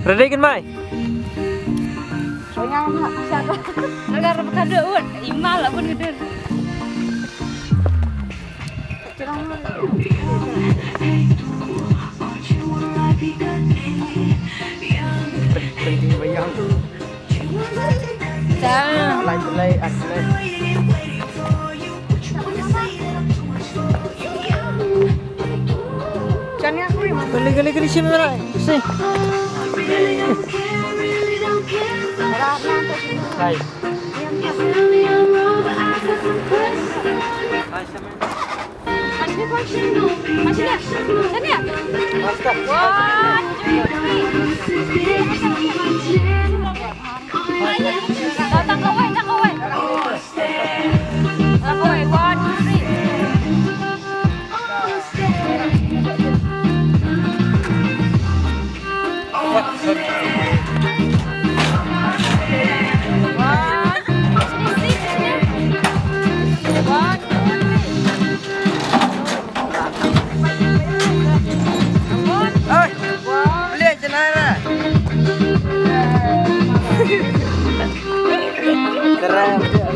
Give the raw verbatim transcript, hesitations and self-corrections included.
Ready kan mai? Nga ruh ka dei un. Imal lah pun gedor. Penting bayang. Dah. Lai, lai, lai. Gali, gali, gali, sini, mana? Sini. Hai. One, two, three. Datang kawai, datang kawai. Datang kawai, one, two, three. One, two, three. One, two, three. Oi, boleh je lah. Terang dia.